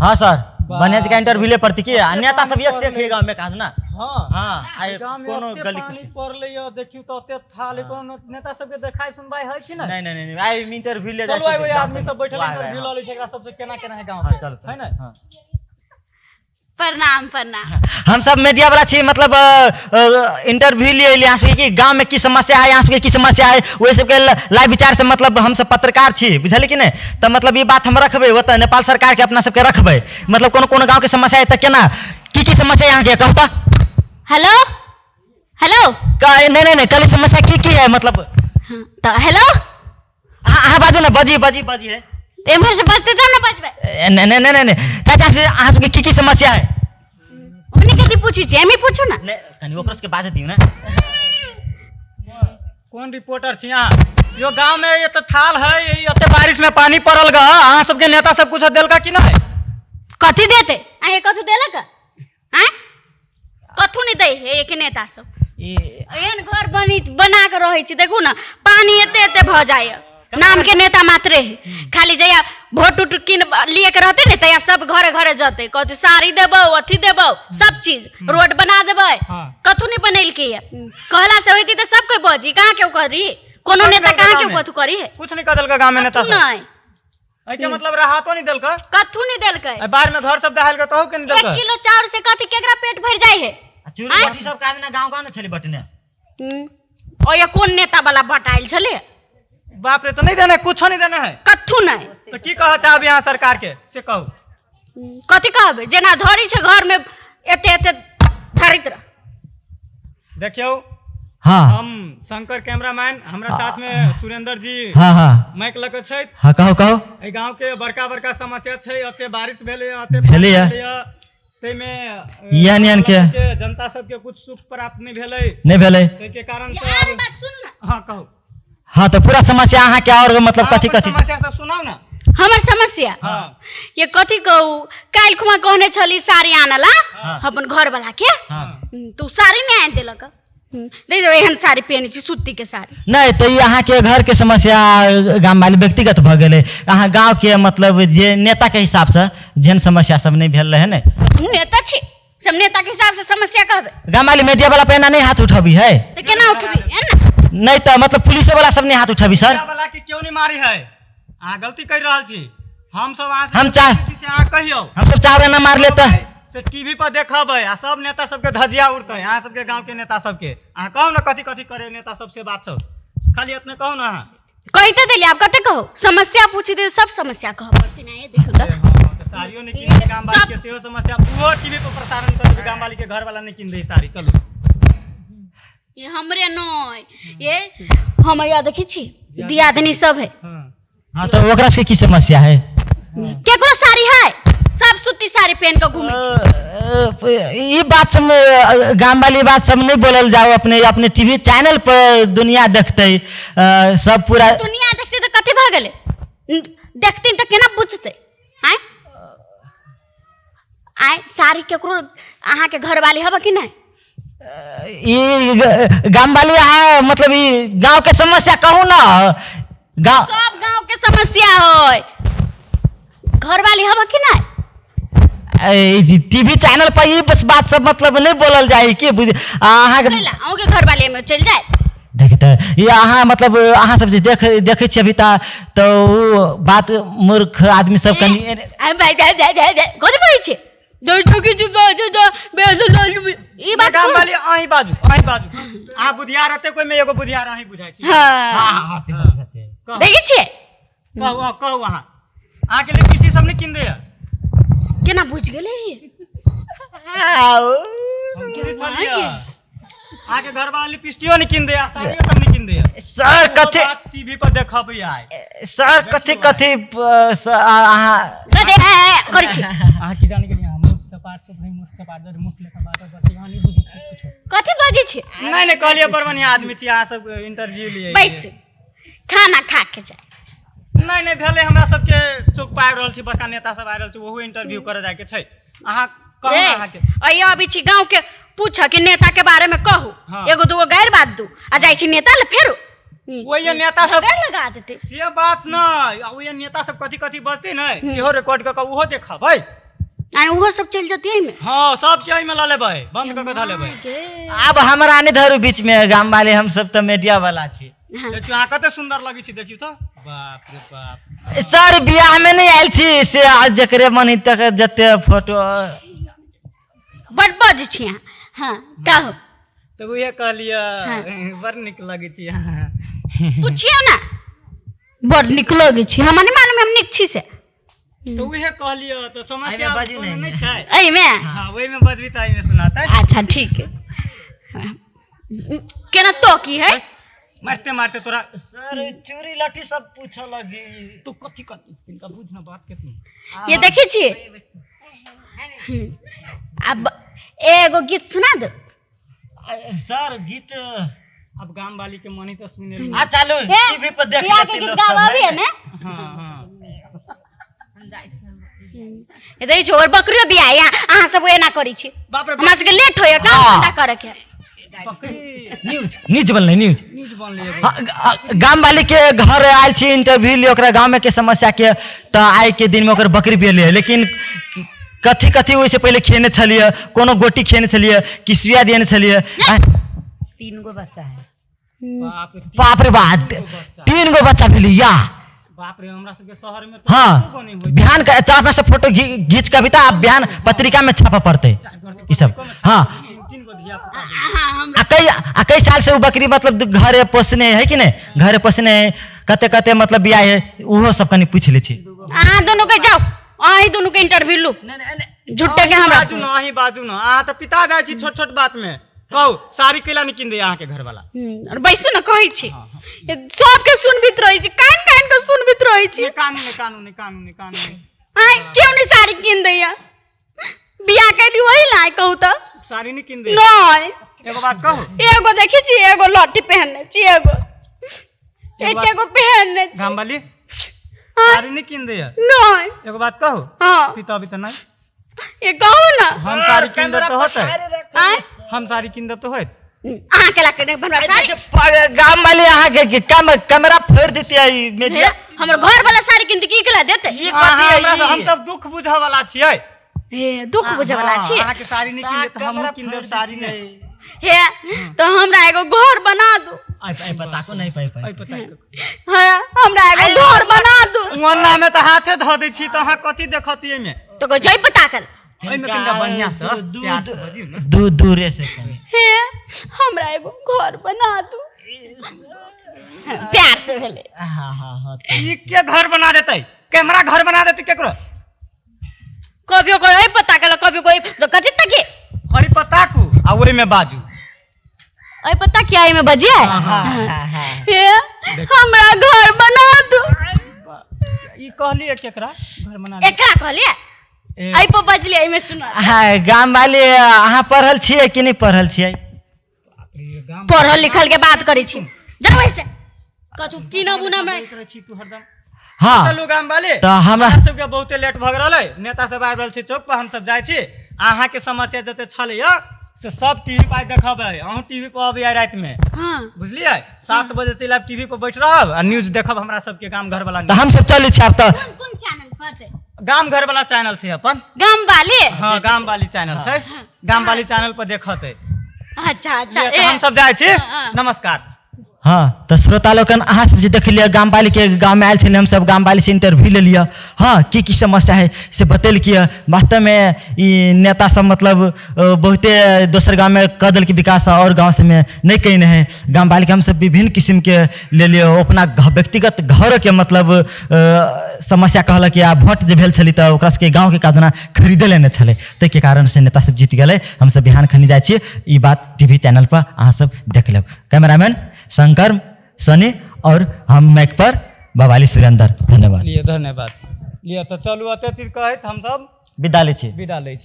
हाँ सर, बढ़िया जगह इंटरव्यू ले पड़ती की आ नेता सब एक से एक है गाँव में कहा ना। हाँ। हाँ, आइ गाँव में कोनो ओते गली पानी कुची। पड़लै य, देखियौ तऽ ओते थाल, कोनो नेता सबके देखाइ सुनबाइ है कि नहीं नहि? नहीं नहीं, आइ इंटरव्यू ले। चलू, एगो आदमी सब बैठल वाह, वाह, इंटरव्यू वाह। लऽ लै छै एकरा सबसे, केना केना है गाँव हाँ के। चलू है ने? हाँ। प्रणाम प्रणाम। हम सब मीडिया वाला छी, मतलब इंटरव्यू लिए अयली अहाँ सबके कि गाँव में की समस्या है, अहाँ सबके की समस्या है, ओहि सबके लाइव विचार से। मतलब हम सब पत्रकार छी, बुझलियै कि नहि? तऽ मतलब ई बात हम रखबै ओतऽ नेपाल सरकार के, अपना सबके रखबै। मतलब कोनो कोनो गाँव के समस्या है तऽ केना की की समस्या है अहाँके, कहू तऽ। Hello hello. नहीं नहीं नहीं, कहली समस्या की की है मतलब। हाँ, तऽ हेलो। अहाँ अहाँ बाजू ने, बजी बजी बजी है। एम्हर से बजते तब ने बजबै। ए, नहीं नहीं नहीं नहीं, चाचा, अहाँ सबके की की समस्या है? ओने कथी पूछै छी, एमे पूछू ने। नहीं, कनि ओकरो सबके बाजऽ दियौ ने। कोन रिपोर्टर छी अहाँ यो? गाँव में ये तऽ थाल है, ई एते बारिश में पानी पड़ल ग, अहाँ सबके नेता सब कुछ देलका कि नहि? कथी देते अहाँ? कथू देलक आँय? कथू नहि दै है एक नेता सब। ई एहन घर बनी बना के रहै छी, देखू ने, पानी एते एते भऽ जाइए। नाम के नेता मात्रे है खाली। जहिया वोट उट किन लिए के रहते ने, तहिया सब घरे घरे जते, कहते साड़ी देबौ, अथी देबौ, सब चीज, रोड बना देबै। कथू नहि बनेलकै ये। कहला से होती तऽ सब कोई बजी, कहाँ केओ करी? कोनो कुछ नेता नहीं कहाँ गाँव केओ में। कथू करी है? कुछ नहीं कह देलका गाँव में नेता कथू सब? नहीं। एहिके मतलब राहतो नहीं देलका? कथू नहीं देलकै। एहि बाढ़ में घर सब दहायल के तहु के नहीं एक देलका? किलो चाउर से कथी केकरा पेट भरि जाइ है? आ चूड़ी बटी सब काज ने गाँव गाँव ने छलै बटने। ओ ये कोन नेता वाला बटाइल छलै? बाप रे, तो नहीं देना है, कुछो नहीं देना है? कथू नहीं। तो की कह चाहब यहाँ सरकार के, से कहू। कथी कहबै? जेना धरी छै घर में एते एते धरैत रह। देखियौ। हम शंकर कैमरामैन, हमरा साथ में सुरेंद्र जी हाँ हाँ माइक लऽ कऽ छथि। हाँ, कहू कहू। एहि गांव के बड़का बड़का समस्या छै। एते बारिश भेलै, एते भेलैए। ताहिमे यान यान के। जनता सबके कुछ सुख प्राप्त नहि भेलै। नहि भेलै। ताहिके कारण से यार, बात सुन ना। हाँ, कहू। हाँ, तऽ पूरा समस्या अहाँके आओर मतलब अहाँ कथी अपन कथी? समस्या सब सुनाउ ने। हमर समस्या? ये कथी कहू, काल्हि खुमा कहने छली साड़ी आनला अपन घर वाला के, तो साड़ी नहि आनि देलक। देख, एहन साड़ी पहिने छी, सूती के साड़ी। नहि तऽ ई अहाँके घरके समस्या गाम वाली व्यक्तिगत भऽ गेलै। अहाँ गाँवके मतलब जे नेताके हिसाबसँ जेहन समस्या सब नहि भेल रहै ने। हम नेता छी, सब नेता के हिसाब से समस्या कहबै। गाम वाली मीडिया वाला पे एना नहि हाथ उठबी है। तऽ केना उठबी एना? नहि तऽ मतलब पुलिसो वाला सब नहि हाथ उठबी सर। मीडिया वाला के क्यों नहीं मारी है? अहाँ गलती कर रहल छी। हम सब अहाँ से हम चाह- छी से अहाँ कहियौ। हमसब चाहबै ना मारले तऽ से टीवी पर देखबै आ सब नेता सबके धजिया उड़तै अहाँ सबके गांव के नेता सबके। अहाँ कहू ने, कथी कथी करे नेता सबसे बात सब, खाली एतने कहू ने अहाँ। कहिते देली, आब कते कहू? समस्या पूछी दे, सब समस्या कहऽ पड़तै ने। ये देखू तऽ। हाँ, तऽ साड़ियो नहि कीन गाम वाली के, सेहो समस्या ओहो टीवी पर प्रसारण कर देबै, गाम वाली के घर वाला नहि कीन दे साड़ी। चलू। ये हमरे नय, ये हमर या देखै छी दियादनी सब है। हाँ, तऽ ओकरा सबके की समस्या है? केकरो साड़ी है? सब सूती साड़ी पहन के घूमै छै। ई बात सब गाम वाली बात सब नहीं बोलल जाओ। अपने अपने टीवी चैनल पर दुनिया देखते, सब पूरा। दुनिया देखते तऽ कथी भऽ गेलै? देखथिन तऽ केना बुझतै? आँय आँय, साड़ी केकरो अहाँके घरवाली हबऽ कि नहि? ई गाम वाली अहाँ मतलब ई गांव के समस्या कहू ना, गांव। सब गांव के समस्या है। घरवाली हबऽ कि नहि? टीवी चैनल पर ई बस बात सब मतलब नहीं बोलल जाए कि बुझ अहाँके। अहूँके घरवाली में चलि जाए। देख तऽ ई अहाँ मतलब अहाँ सब जे देख देखै छियै अभी तऽ तऽ ओ बात मूर्ख आदमी सब कनि। आइ भाइ जाय जाय जाय जाय, कथी बजै छियै? ई बात गाम वाली, अहीं बाजू, अहीं बाजू। अहाँ बुधियार रहते कोई में एगो बुधियार अहीं बुझाइ छी। हाँ, देखै छियै। कहू अहाँ, कहू अहाँ। अहाँके लिपस्टिक सब नहि कीन दैया? केना बुझि गेलै? हम कीनै छलियै। अहाँके घर वाला लिपस्टिको नहि कीन दैया, साड़ियो सब नहि कीन दैया। सर, कथी? टीवी पर देखबै आइ। सर, कथी कथी अहाँ कथी करै छी? अहाँ की जाने गेलियै? मुख चपाट सब है, मुख चपाट दर मुख लेखा बात बती, अहाँ नहि बुझै छी कुछो। कथी बजै छी? नहि नहि, कहलियै बड़ बढ़िआँ आदमी छी अहाँ सब, इंटरव्यू लिए। बैस, खाना खा के जाए। नहि नहि, भेलै हमरा सबके चौक पर आबि रहल छी, बड़का नेता सब आबि रहल छै, ओहो इंटरव्यू करे जाके छै। अहाँ कहू ए ने अहाँके। अइयो अबै छी गाँव के पूछ के नेता के बारे में कहू। एगो दूगो गैर बात दू आ जाइ छी नेता ले, फेरो ओहि नेता सब झगड़ लगा देतै। से बात नहि, आ ओहि नेता सब कथी कथी बजतै ने, सेहो रिकॉर्ड कऽ कऽ ओहो देखबै। आ ओहो सब चलि जतियै एहिमे। हँ, सबके एहिमे लऽ लेबै, बंद कऽ के धऽ लेबै। आब हमरा नहि धरू बीच में गाम वाले, हम सब तऽ मीडिया वाला छी। हाँ। देखियौ, अहाँ कते सुन्दर लगै छी, देखियौ तऽ, बाप रे बाप। सर, बियाह में नहि आयल छी से आज जकरे मन है तकर जते फोटो। बड बज छी अहाँ। हाँ, कहू। तऽ उहे कहलियै, बड़ नीक लगै छी अहाँ। पुछियौ ने, बड नीक लगै छी? हमरा नहि मालूम हम नीक छी से। तऽ उहे कहलियै तऽ समस्या एहिमे बाजू कोनो ने। नहि छै। एहिमे। हँ, ओहिमे बजबी तऽ एहिमे सुनातै। अच्छा ठीक है। केना तो की है? मारते मारते तोरा। सर, चूड़ी लठी सब पूछऽ लगी। तू कथी कथी तिनका बुझ ना बात के तू। ये देखै छियै। आब एगो गीत सुना दो। सर, गीत? अब गाम वाली के मन ही तो सुने। आ चालू टीवी पर देख बियाह के लेती गीत लोग सब। गाबऽ है ने? हाँ हाँ। ये देखै छियै, और बकरियो बियाह या अहाँ सब एना करै छी। बाप रे। हमरा सबके लेट होइया काम हाँ। धंधा करे के। बकरी। न्यूज न्यूज बनलै, न्यूज। न्यूज बनलै एगो। हाँ, गाम वाली के घर आयल छी इंटरव्यू लिए ओकरा गाँव में के समस्या के, तऽ आइ के दिन में ओकर बकरी बियलै, लेकिन कथी कथी ओहिसँ पहिले खेने छलियै, कोनो गोटी खेने छलियै कि सुइया देने छलियै? 3 गो बच्चा है। बाप रे। बाप रे बाप, 3 गो बच्चा भेलै या। बाप रे, हमरा सबके शहर में तो हाँ। एको गो नहीं होइ। बिहान के तऽ अपना सब फोटो घीच के अभी तऽ आब बिहान पत्रिका में छापऽ पड़तै ई सब। हाँ। तीन तीन गो धिया पुता। अहाँ हम आ कई साल से ओ बकरी मतलब घरे पोसने है कि नहि, घरे पोसने है, कते कते मतलब बियाह है, ओहो सब कनि पूछि लै छी। अहाँ दोनों के जाओ, अहीं दोनों के इंटरव्यू लू, झुट्टे के हमरा। बाजू न, अहीं बाजू न, अहाँ तऽ पिता जाइ छी छोट छोट बात में। कहू, साड़ी कैला नहीं कीन दैया अहाँके घर वाला? और बैसू ने, कहै छी। सबके सुनबित रहै छी, कान कान के सुनबित रहै छी। नहि कानू, नहि कानू, नहि कानू, नहि कानू। आइ क्यों नहीं साड़ी कीन दैया? बियाह कैली वही लाय, कहू तऽ। साड़ी नहीं कीन दैया? नहीं। एगो बात कहू? एगो देखै छी, एगो लट्ठी पहनने छी, एगो एक एगो पहनने छी। गाम वाली। हाँ। साड़ी नहीं कीन दैया? नहीं। एगो बात कहू? हाँ। पिता अभी तऽ नहीं। ये कहू ना। हम साड़ी कीन देब तऽ होतै? आँय? हम साड़ी कीन देब तऽ होत? अहाँ केला के हमरा साड़ी? गाम वाले अहाँके के कैमरा फोड़ि देते ई मीडिया। हे, हमर घर वाला साड़ी कीन की केला देते? ई अहाँ कथी है हमरा ई? हम सब दुख बुझऽ वाला छियै। हे, दुख बुझे वाला हाँ, छी। अहाँके साड़ी नहीं कीन देब तऽ हमहूँ कैमरा कीन देब फोड़ि साड़ी। देतियै। नहीं। हे, तो हमरा एगो घर बना दू। आइ आइ पता को नहीं पाइ पाइ। एहि पता। हाँ, हमरा एगो घर बना दू। ओना में तऽ हाथे धऽ दै छी तऽ अहाँ कथी देखती एहिमे? तो कहो जय पता कर। एहिमे कनिका बढ़िआँ सँ प्यार सँ बजियौ ने। दूर दूरे से कनि। हे, हमरा एगो घर बना दू। हाँ, प्यार से भेलै। हाँ हाँ हाँ। ई के घर बना देतै? कैमरा घर बना देतै केकरो? कभियो कोई ओहि पता कर, कभियो कोई तो कथी तक। अरे पता कु आ ओहिमे बाजू। ओहि पता क्या एहिमे बजिए। हाँ हाँ हाँ। हे, हमरा घर बना दू। ई कहलियै केकरा घर बना दे? एकरा कहलिए, एहि पर बजलिए, एहिमे सुना। हाँ, गाम वाले, अहाँ पढ़ल छियै कि नहि पढ़ल छियै? गाम पढ़ल लिखल के बात करै छी, जाओ ऐसे कथू कीनब उनब नहि। रहै छी तू हरदम। हाँ। चलू गाम वाले। तऽ हमरा हमरा सबके बहुते लेट भऽ गेल रहलै, नेता सब आबि रहल छै चौक पर, हमसब जाइ छी। अहाँके समस्या जते छलैया से सब टीवी पर देखबै, अहूँ टीवी पर अबै रातिमे। हाँ। बुझलियै? 7 बजे चलि आयब, टीवी पर बैठ रहब आ न्यूज देखब हमरा सबके गाम घर वाला। तऽ हमसब चलै छी आब तऽ। कोन कोन चैनल पर? गाम घर वाला चैनल छै अपन। गाम वाले। हाँ, गाम वाली चैनल छै, गाम वाली चैनल पर देखत। अच्छा अच्छा। हम सब जाइ छी। हाँ। नमस्कार। हाँ, तऽ श्रोता लोकन, अहाँ सब जे देखलियै, गाम वालीके गाममे आयल छलियै हमसब, गाम वाली से इंटरव्यू लेलियै। हाँ, की की समस्या है से बतेलकै। वास्तवमे ई नेता सब मतलब बहुते दोसर गाममे कऽ देलकै विकास और गाँव सबमे नहि कयने है। गाम वालीके हमसब विभिन्न किस्मके लेलियै, ओ अपना व्यक्तिगत घरके मतलब समस्या कहलक या वोट जे भेल छलै तऽ ओकरा सबके गाँवके कादना खरीदे लेने छलै, ताहिके कारण से नेता सब जीत गेलै। हमसब बिहान खनी जाइ छी, ई बात टीवी चैनल पर अहाँ सब देख लेब। कैमरामैन शंकर सनी और हम माइक पर बवाली सुरेंद्र, धन्यवाद। लिए, धन्यवाद। लिअ तऽ चलू, एते चीज कहैत हमसब विदा लै छी। विदा लै छी।